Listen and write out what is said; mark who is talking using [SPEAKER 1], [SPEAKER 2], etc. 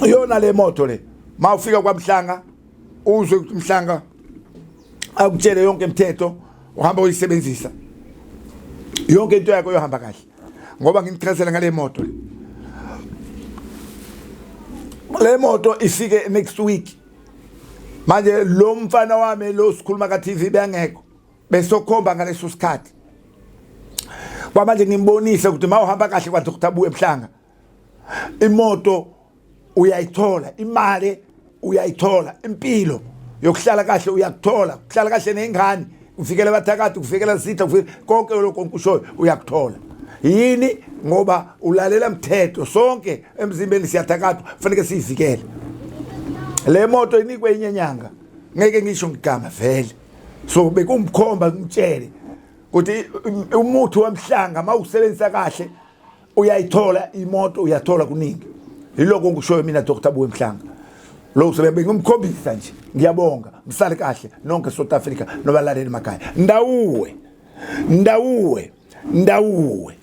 [SPEAKER 1] Iyona le moto le, mawufika kwaMhlanga uzwe ukuthi uMhlanga akutshele yonke imithetho, uhamba uyisebenzisa yonke into yakho yohamba kahle, ngoba nginichazela ngale moto le. Le moto ifike next week. Manje lo mfana wami lo sikhuluma ka TV bengekho, besokhomba ngaleso sikhathi. Kwamanje ngimbonise ukuthi mawuhamba kahle kwa Dr Buwe Mhlanga, imoto uyayithola, imali uyayithola, impilo yokuhlala kahle uyakuthola, kuhlala kahle nengane, kuvikela abathakathi, kuvikela sitha, konke lokho okushoyo uyakuthola. Yini? Ngoba ulalela mthetho. Sonke emzimbeni siyathakathwa, kufanele siyivikele. Le moto inikwe inye nyanga, ngeke ngisho ngigama vele, so bekumkhomba ngimtshele ukuthi umuthi wemhlanga mawusebenzisa kahle uyayithola imoto, uyathola kuningi. Yiloko ngishoyo mina, Dr Buwe Mhlanga lo usebe ngimkhombisa nje. Ngiyabonga, msale kahle nonke South Africa nobalaleli emakhaya. Ndawuwe, ndawuwe, ndawuwe.